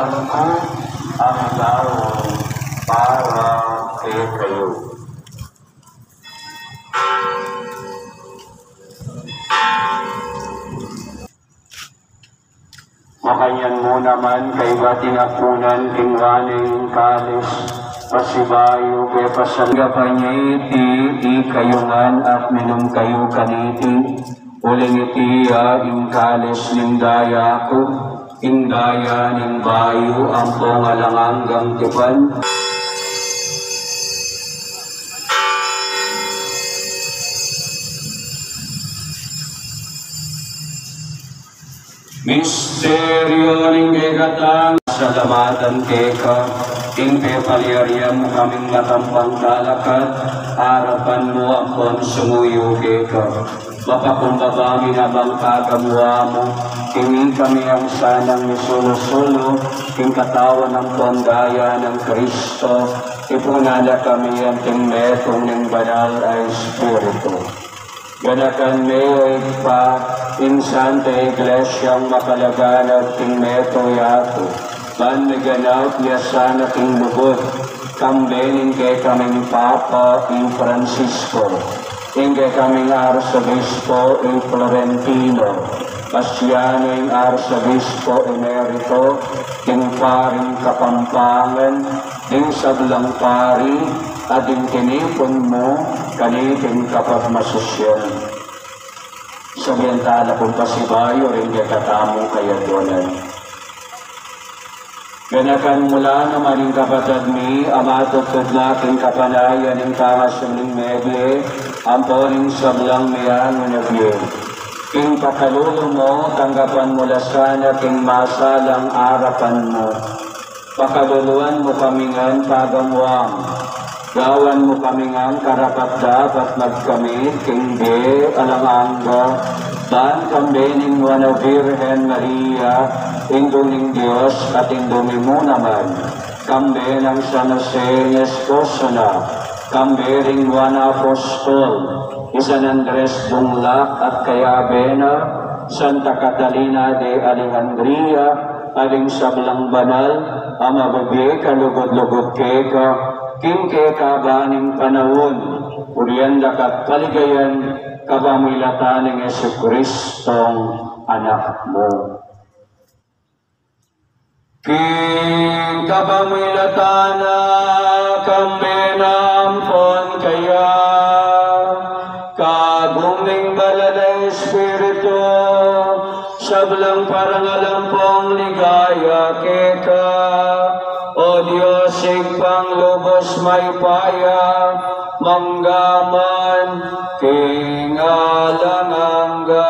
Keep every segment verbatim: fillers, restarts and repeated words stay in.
Ku ang tau para kekayu. Makanyan mu naman kaybat ing apunan king banal a kalis, pasibayu pepasal. Tanggap ye iti ikayu ngan at minum kayu kaniti, uling iti ya ing kalis ning daya ku, ing daya ning bayu ampong alang anggang tipan. Misteryu ning kekatang. Salamatan keka, ing pepalyari mu kaming matampang talakad, arapan mu ampon sumuyu keka. Mapakumbaba mi nang pagamuan mu, king ikami alang sanang misulu-sulu king katawan ampon daya nang Kristo, ipunan na kami anting metung ning Banal a Espiritu. Ganakan me, O Ibpa, ing Santa Iglesia a makalaganap king mabilug a yatu, ban miganap ya sana king lugud, kambe ning kekaming Papa, i Francisco, ing kekaming Arsobispo, i Florentino, Paciano, ing Arsobispo Emerito, ing Paring Kapampangan, ing sablang pari, at ing tinipun mu kaniting kapagmasusian. Sabian tala kung pasibayu ring kekatamung kayadwanan. Ganakan mu la naman ing kapatad mi a matudtud na king kapanayan ning pangasubling mebie, ampo ring sablang meangu na bie. King pakalulu mu, tanggapan mu la sana king masalang arapan mu. Pakaluluan mu kami ngan pagamuan. Gawan mu kami ngan karapat-dapat magkamit king bie alang angga, ban kambe ning Nuan a Birhen Maria, Indu ning Dios at Indu mi mu naman, kambe nang San Jose ing esposo na, kambe ring Nuan a Apostol, i San Andres Bungla at kayabe na, Santa Catalina de Alejandria, at ding sablang banal a mabibie kalugud-lugud keka, king kekaban ning panaun, purian da ka at paligayan, kapamilatan nang Jesucristong Anak mu. King kapamilatan na, kambe na ampon kaya, kagum ning Banal a Espiritu, sablang parangal ampon ligaya keka, O Dios, Ibpang lubus mayupaya, mangga man king alang angga.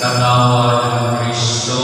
Katawan nang Kristo.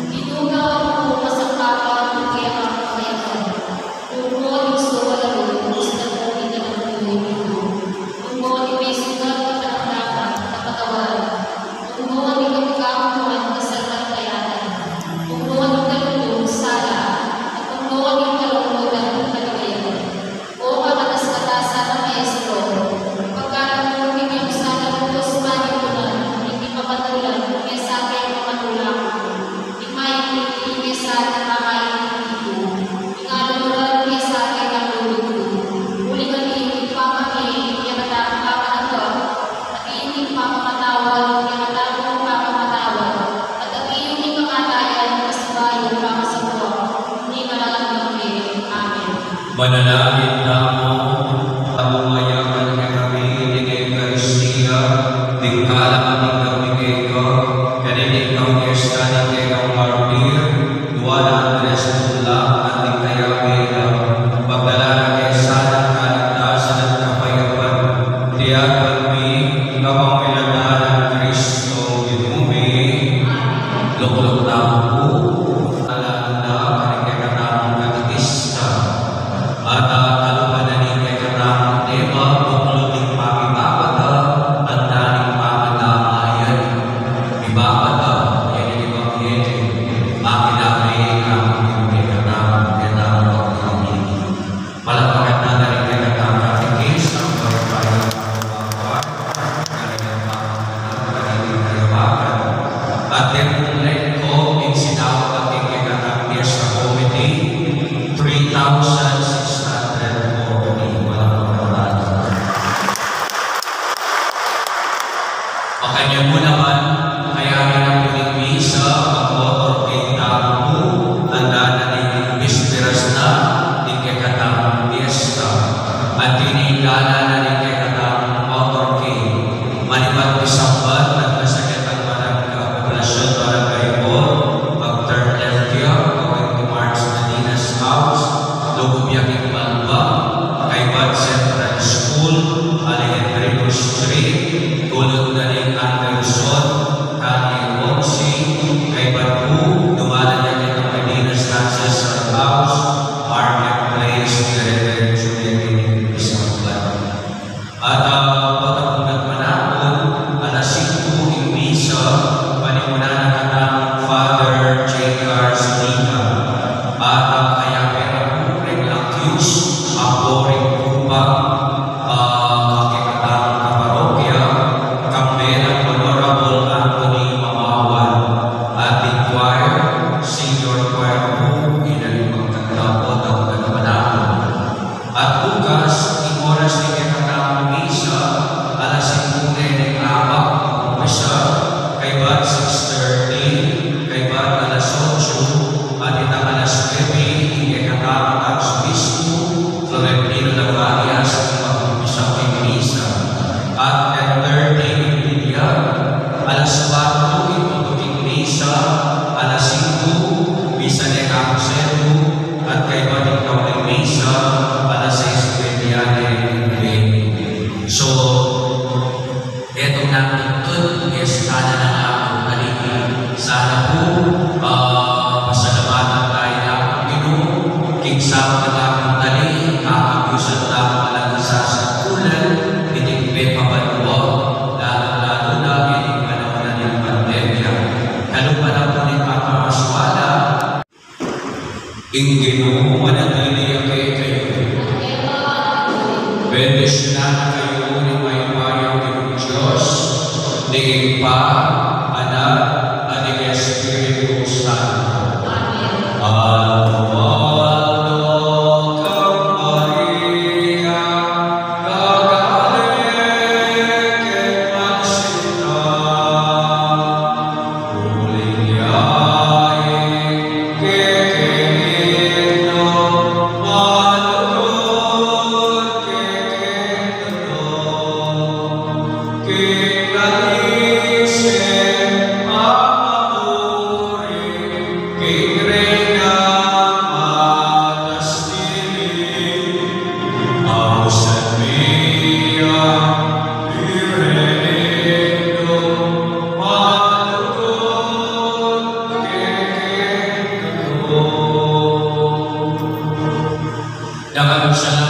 Itunga ku masakapan ing kekang kapayapan. Ungkot ing sumalalu, gusta ku ing kaluguran ku. Ungkot ing maisugat king kekang dapat, kapatawaran. Ungkot ing kapagkakunduan, kasalpantayanan. Ungkot ing kalulung, sala. At ungkot ing kalungkutan, kaligayan. O kakataskatasan a Maestro, pagkalub mu king kalusanan ku, Dios, manipunan, ing di papatulan, mesa king pamatula ku. Ing maipit, ing mesa, ing mamainit, ing ipu. Ing alumuran, mesa king paglulugud ku. Uling atiu ing pamamie, ing kekatamung pamananggap. Atiu ing pamamatawad, ing kekatamung pamamatawad. At atiu ing kamatayan, kasibayu ing pangasabwag. Ing alang angga. Amen. Manalangin tamu. Amu a mayap kekami ing Eukaristia, ding kalangan mi keka, kaniting pamiesta ning kekang martir, Juan Andres Bula, at ding kayabe da, pagdala na kami sana ning kaligtasan at kapayapan. Iti aduan mi kapamilatan nang Kristo Ginu mi. Lukluk tamu pu. Alang angga king kekatamung katekista. At, ah, kalupa na ning kekatamung Setu at kaybat ing tauli ning misa, alas sais trenta. So, etung nagtutut, fiesta na ng ating tali. Sana po, ah, pasalamatan tayo ng Ginu, king sablang ating tali, aayusan tayo ng sasakulan, iting pepabanwa, lalong-lalo na iting panahon na ng pandemya. Kalupa na po ning pagpapaswala, ing Ginu manatili ya kekayu. Bendisyunan na kayu ning mayupayang Ginung Dios, ning Ibpa, Anak, at ning Espiritu Santo. Amen. Aldo, aldo kang Maria, gagale keng mansinta. Dakal a salamat.